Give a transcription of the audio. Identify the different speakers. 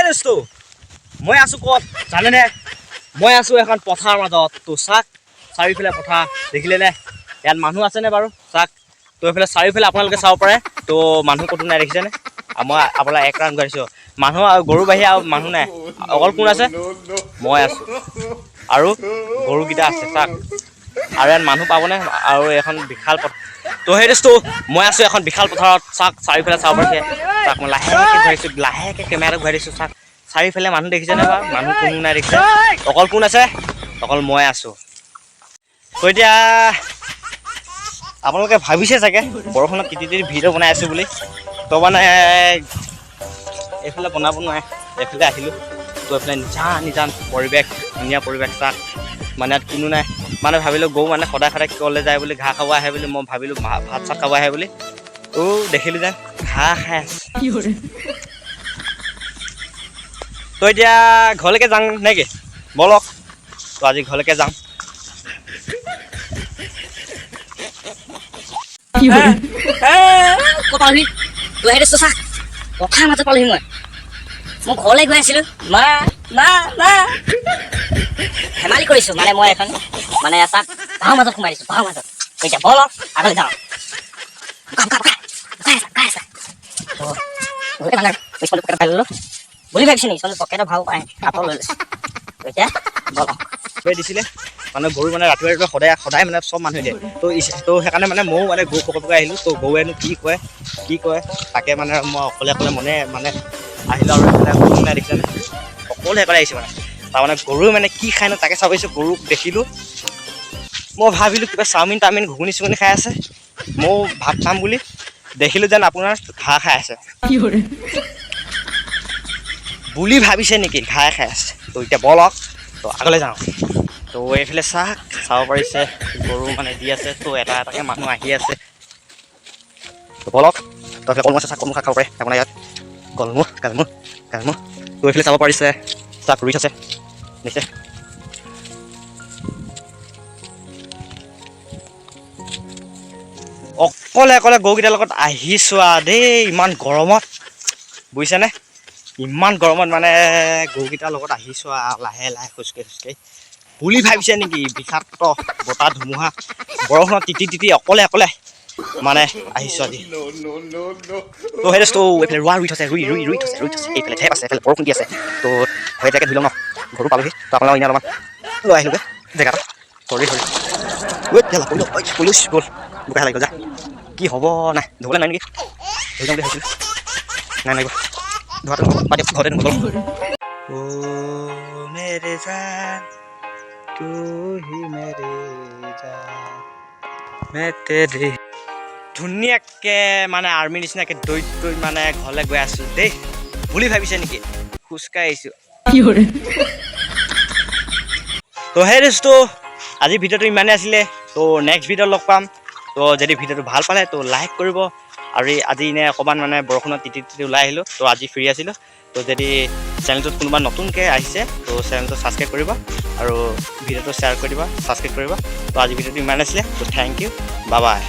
Speaker 1: দোস্ত, মই আছোঁ ক'ত জানেনে? মই আছোঁ এখন পথাৰৰ মাজত। তো চাওক, চাৰিওফালে পথাৰ দেখিলেনে? ইয়াত মানুহ আছেনে বাৰু? চাওক তো, এইফালে চাৰিওফালে আপোনালোকে চাব পাৰে। তো মানুহ ক'তো নাই, দেখিছেনে? আৰু মই আপোনাক এক ৰাউণ্ড ঘূৰাইছোঁ। মানুহ আৰু গৰু বাহিৰে আৰু মানুহ নাই। অকল কোন আছে? মই আছোঁ আৰু গৰুকেইটা আছে। চাওক, আৰু ইয়াত মানুহ পাবনে? আৰু এখন বিশাল পথাৰ। তো সেই দোস্ত, মই আছোঁ এখন বিশাল পথাৰত। চাওক, চাৰিওফালে চাব পাৰিছে। চাওক, মই লাহেকৈ ঘূৰাইছোঁ, লাহেকৈ কেমেৰাটো ঘূৰাই দিছোঁ। চাওক, চাৰিওফালে মানুহ দেখিছেনে বাৰু? মানুহ কোনো নাই, দেখিছে? অকল কোন আছে? অকল মই আছোঁ। তো এতিয়া আপোনালোকে ভাবিছে চাগে বৰষুণত তিতি তিতি ভিডিঅ' বনাই আছোঁ বুলি। তো মানে এইফালে বনাব নোৱাৰে, এইফালে আহিলোঁ। তো এইফালে নিজান নিজান পৰিৱেশ, ধুনীয়া পৰিৱেশ। চাওক, মানে ইয়াত কোনো নাই। মানে ভাবিলোঁ গৰু মানে সদায় সদায় ক'লৈ যায় বুলি, ঘাঁহ খাব আহে বুলি। মই ভাবিলোঁ ভাত চাত খাব আহে বুলি। তো দেখিলোঁ যেন ঘাঁহ খাই আছে। তো এতিয়া ঘৰলৈকে যাওঁ নেকি? ব'লক। তো আজি ঘৰলৈকে যাওঁ।
Speaker 2: ক'ত পালোহি? তই সেইটো চা, পথাৰ মাজত পালোহি। মই ঘৰলৈ গৈ আছিলোঁ। মা মা মা, ধেমালি কৰিছোঁ। মানে মই এখন মানে চাক বাঁহৰ মাজত সোমাই দিছোঁ, বাঁহৰ মাজত। এতিয়া ব'লক, আগলৈ যাওঁ। বোকা বোকা বোকা বোকাই আছে, বোকাই আছে। তো বহুতে ভাল আৰু স্পঞ্জটো পকেটত ভৰাই ল'লোঁ বুলি ভাবিছোঁ নেকি? স্পঞ্জটো পকেটত ভৰাব পাৰে, কাপোৰ লৈ লৈছোঁ। তো এতিয়া ব'লক।
Speaker 1: গৰুৱে দিছিলে। মানে গৰু মানে ৰাতিপুৱা ৰাতিপুৱা সদায় সদায় মানে চব মানুহে দিয়ে। তো সেইকাৰণে মানে ময়ো মানে গৰু পকাই পকাই আহিলোঁ। তো গৰুৱেনো কি কয় কি কয়, তাকে মানে মই অকলে অকলে মনে মানে আহিলোঁ। আৰু এইফালে কোনো নাই, দেখিছেনে? অকলে অকলে আহিছোঁ। মানে তাৰমানে গৰুৱে মানে কি খায় নো, তাকে চাব আহিছোঁ। গৰুক দেখিলোঁ, মই ভাবিলোঁ কিবা চাওমিন তাওমিন, ঘুগুনি চুগুনি খাই আছে, ময়ো ভাত খাম বুলি। দেখিলোঁ যেন আপোনাৰ ঘাঁহ খাই আছে। বুলি ভাবিছে নেকি? ঘাঁহ খাই আছে। তো এতিয়া ব'লক, তো আগলৈ যাওঁ। তো এইফালে চাওক, চাব পাৰিছে, গৰু মানে দি আছে। তো এটা এটাকৈ মানুহ আহি আছে। তো ব'লক। তো এইফালে কলমৌ আছে, চাওক, কলমৌ শাক খাব পাৰে আপোনাৰ ইয়াত। কলমৌ, কলমৌ, কলমৌ। তো এইফালে চাব পাৰিছে, চাওক, ৰুই আছে, দেখিছে? অকলে অকলে গৰুকেইটাৰ লগত আহিছোঁ আৰু দেই। ইমান গৰমত, বুজিছেনে? ইমান গৰমত মানে গৰুকেইটাৰ লগত আহিছোঁ আৰু লাহে লাহে খোজকাঢ়ি খোজকাঢ়ি। বুলি ভাবিছে নেকি? বিষাক্ত বতাহ ধুমুহা বৰষুণত তিতি তিতি অকলে অকলে মানে আহিছোঁ আজি। তো সেই দোস্ত, এইফালে ৰোৱা ৰুই থৈছে, ৰুই ৰুই ৰুই থৈছে, ৰুই থৈছে। এইফালে ঢেপ আছে, এইফালে বৰষুণ দি আছে। তো ভৰিটাকে ধুই ল'ম ন। ঘৰো পালোহি। তো আপোনালোক এনেই অলপমান লৈ আহিলোগৈ জেগাটো। সৰি সৰি, ঐ কেলা পৰিলোঁ, ঐ পৰিলোঁ, গ'ল, বোকা লাগি গ'ল। যা, কি হ'ব? নাই ধুবলৈ নাই নেকি? ধুই যাম বুলি ভাবিছিলোঁ। নাই নাই, ধোৱাটো নহ'ব, বাদ দিয়ক, ঘৰতে ধুম। ओ मेरे जान, तू ही मेरे जान, मैं तेरे। ধুনীয়াকৈ মানে আৰ্মি নিচিনাকৈ দৌৰি দৌৰি মানে ঘৰলৈ গৈ আছোঁ দেই। বুলি ভাবিছে নেকি? খোজকাঢ়ি আহিছোঁ। তো সেই দোস্ত, আজি ভিডিঅ'টো ইমানেই আছিলে। তো নেক্সট ভিডিঅ'ত লগ পাম। তো যদি ভিডিঅ'টো ভাল পালে, তো লাইক কৰিব। আৰু এই আজি এনেই অকণমান মানে বৰষুণত তিতি তিতি ওলাই আহিলোঁ। তো আজি ফ্ৰী আছিলোঁ। তো যদি চেনেলটোত কোনোবা নতুনকৈ আহিছে, তো চেনেলটো ছাবস্ক্ৰাইব কৰিব আৰু ভিডিঅ'টো শ্বেয়াৰ কৰি দিবা, ছাবস্ক্ৰাইব কৰিবা। তো আজি ভিডিঅ'টো ইমানেই আছিলে। তো thank U, bye bye.